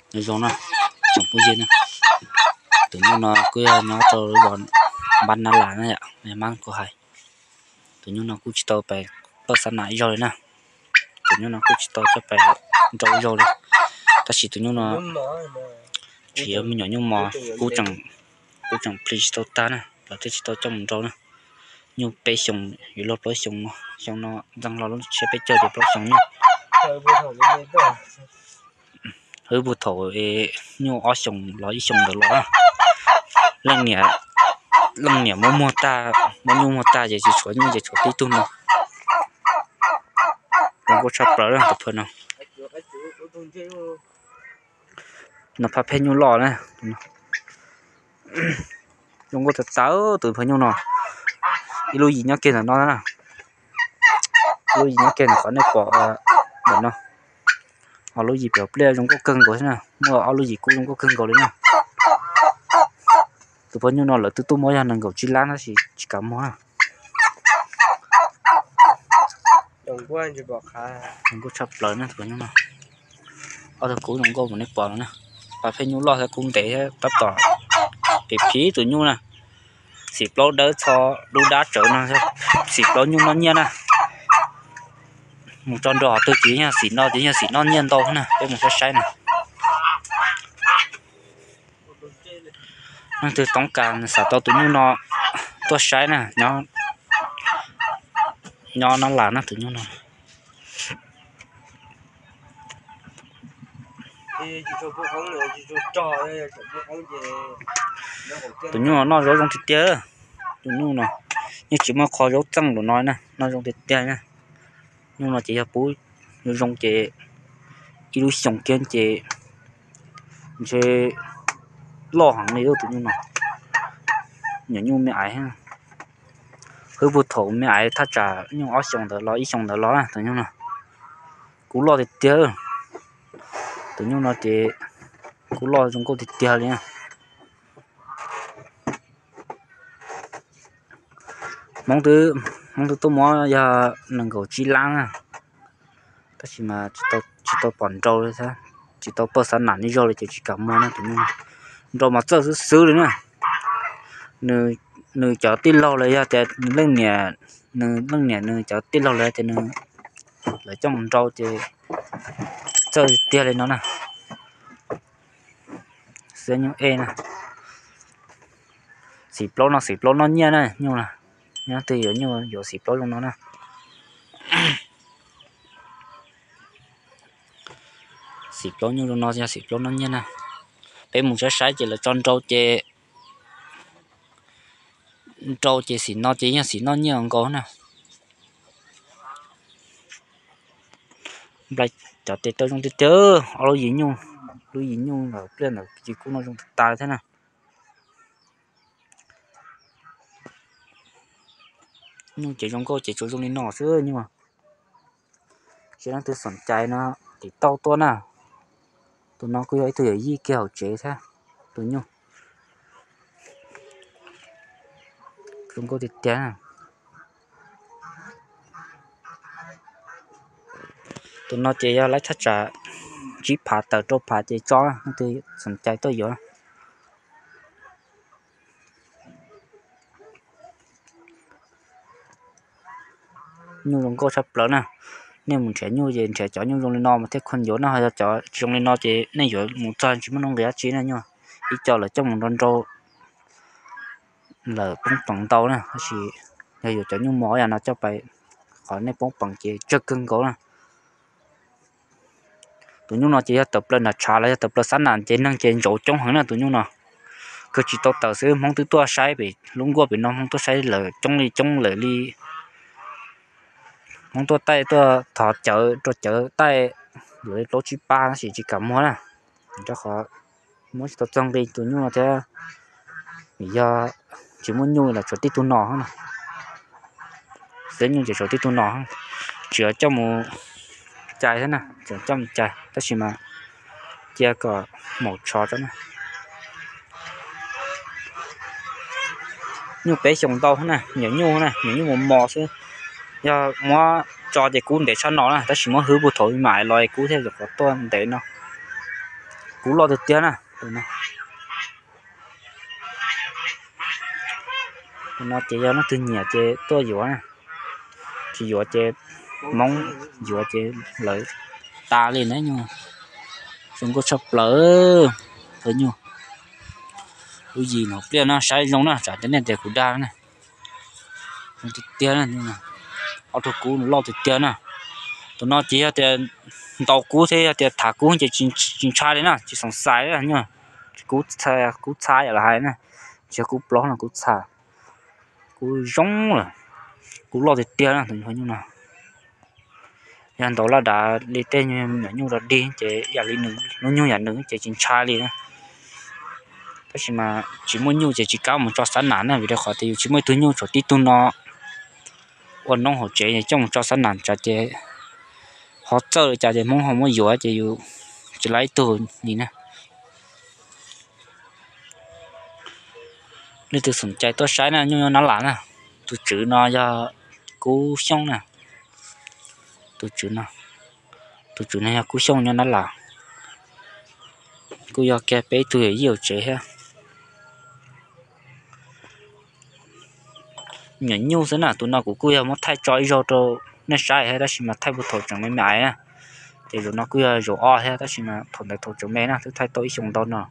Nyob zoo na, tsoom phooj ywg na, tus nyuj no kuj yog nyob rau lub zos Npab Nab Las na yom, mas kuv hais, tus nyuj no kuj tsis tau pais pawj xab nam ib zaug li na, tus nyuj no kuj tsis tau coj pais nrau ib zaug li, tab sis tus nyuj no tseem yog me nyuam nyuj mos, kuj tseem plig tsis tau tag na, los thiaj tsis tau coj mus nrau na. Nyuj peb xyoos, yuav luag plaub xyoos, xyoo no ntxeev hlo lub tsiab peb caug ces plaub xyoos nyuj. Wb puag thaum nyuj ob xyoos los ib xyoos ntawd los, leej niam, leej niam muab muag tag, muab nyuj muag tag ces tsis tshuav nyuj ces tshuav tib tug no. Zoo nkauj tshaj plaws na tus phaj no. No phaj pheej nyuj loj na. Zoo nkauj tag tag tus phaj nyuj no. Ib lub yim nyob kiag ntawm no na. Lub yim nyob kiag ntawm qhov nej pom ntawm no. Ho lub yim pem pliaj zoo nkauj kawg nkaus thiab na, muaj ob lub yim kub zoo nkauj kawg nkaus li na. Tus phaj nyuj no lawv twb tuaj muab yog nees nkaum tsib lab tab sis tsis kam muag na. Zoo nkauj tshaj plaws na tus phaj nyuj no. Ob tug kub zoo nkauj mus nej pom no na. Phaj pheej nyuj loj thiab kub ntev thiab tab tom phim phim tus nyuj na. Xim plaub dawb txho dub dab tsawv no, xim plaub nyuj noj nyiaj na. Mus tso nrau qhov twg ces yog xim no ces yog xim noj nyiaj ntau na, peb mus saib saib na. Leej twg toob kas xav tau tus nyuj no tuaj saib na, nyob Nab Las na tus nyuj no. Tus nyuj no noj zaub zoo tiag tiag. Tus nyuj no yeej tsis muaj qho zaub txeej lawm no na, noj zoo tiag tiag na. Nyuj no ces yog pub zoo ces ib lub xyoos kiag ces ntshe loj heev li tus nyuj no. Nyuam nyuj me aiv, wb puag thaum me aiv thaj tsam nyuj ob xyoos ntawd los ib xyoos ntawd los tus nyuj no kuj loj tiag tiag. Tus nyuj no ces kuj loj zoo nkauj tiag tiag li. Hmoob twb, Hmoob twb tuaj muab yog nees nkaum tsib lab na, tab sis mas tsis tau pom nrau li thiab, tsis tau pawj xav nam ib zaug li ces tsis kam muag na tus nyuj. Nrau mas txawj xwb xwb li na. Nws cov tij laug los yog tias nws leej niam, nws leej niam nws cov tij laug los yog tias nws, lawv coj mus nrau ces txawj tiag li no na. Xiab nyuj ej na. Xim plaub no xim plaub noj nyiaj na nyuj na. Nyob twg yuav nyuj yuav xim plaub zoo no na. Xim plaub nyuj zoo no yog xim plaub noj nyiaj na. Peb mus saib saib ces lawv tso nrau ces, nrau ces xim no ces yog xim noj nyiaj nkaus na. Nplai cov tes taw zoo tiag tiag, ob lub yim nyuj, lub yim nyuj ntawm pliaj ntawd ces kuj noj zoo tas tas thiab na. Nyuj ces zoo nkauj ces tsuas zoo li no xwb nyuj. Ces leej twg xoom cai no tim tauj tuaj na. Tus no kuj yog ib tug yawm yij kiag hauv tsev thiab. Tus nyuj zoo nkauj tiag tiag. Tus no ces yog lawv thaj tsam tsib phav tawm rau phav ces tso, leej twg xoom cai tuaj yuav. Nyuj zoo nkauj tshaj plaws na. Nej mus nrhiav nyuj ces nrhiav cov nyuj zoo li no mas thiaj khuv yuav na, ho yog cov tsis zoo li no ces nej yuav mus txog tsis muaj nuj nqis dab tsi na nyuj. Ib co lawv coj mus nrau nrau lawm poob peev ntau na, tab sis yog yuav cov nyuj mos yam no coj pais qhov nej poob peev ces tsawg kawg nkaus na. Tus nyuj no ces yog tawm plaws nram tshav los yog tawm plaws xab nam ces neeg ces ntsauv coob heev na tus nyuj no. Kawg tsis tau tawm xwb, Hmoob twb tuaj saib pem lub nkuaj pem no, Hmoob tuaj saib lawm coob li coob lawm li. Hmoob tuaj taij tuaj thov cawv rau cawv taij lawm li plaub tsib pab tab sis tsis kam muag na, rau qhov muab tsis tau txog nqi tus nyuj no thiab. Yog tsis muaj nyuj los tshuav tib tug no na. Xiab nyuj ces tshuav tib tug no, tsis coj mus cai thiab na, tsis coj mus cai tab sis mas cia kom maum tsho tso na. Nyuj peb xyoos ntau na, nyuam nyuj na, nyuam nyuj mos mos xwb. Yog muab tso ces kub ntev tshaj no na, tab sis muab hwb puag thaum me aiv los kub thiaj yuav qhov tuaj ntev no. Kub loj tiag tiag na. Tus no ces yog leej twg nyiam ces tuaj yuav na, tsis yuav ces Hmoob yuav ces lawv tas li na nyuj. Zoo nkauj tshaj plaws. Tus nyuj lub yim no pliaj no saib zoo na, tsam tias nej tias kuv dag na. Tiag tiag na, ob tug kub loj tiag tiag na. Tus no ces yog tias ntaus kub thiab yog tias tham kub ces tsis ntshai li na, tsis xoom xais li nyuj. Kub txha yam los hais na, tsis yog kub plaub no, kub txha, kub zoo lawm, kub loj tiag tiag na tus nyuj no. Yog ntaus laj dav li tej nyuag nyuj rog dig ces yam li nws lub nyuj yam nws ces tsis ntshai li na. Tab sis mas tsis muaj nyuj ces tsis kam mus tso xab nam na, vim rau qhov tias yus tsis muaj ib tug nyuj tshuav tib tug no ua noob hauv tsev coj mus tso xab nam tsam ces ho txawj li cas ces Hmoob ho muab yuav ces yus tsis laib ib tug li na. Leej twg xoom cai tuaj saib na, nyuj nyob Nab Las na. Tus tswv no yog Kub Xyooj na. Tus tswv no, tus tswv no yog Kub Xyooj nyob Nab Las, kuj yog kiag peb tug yawm yij hauv tsev thiab. Nyuam nyuj xwb na, tus no kuv kuj yog muab thaij tso ib zaug rau nej saib thiab, tab sis mas thaij puag thaum tseem me me ais na. Ces zaum no kuj yog zaum ob thiab, tab sis mas thaum ntawd thaum tseem me na twb thaij tau ib xyoos ntau no.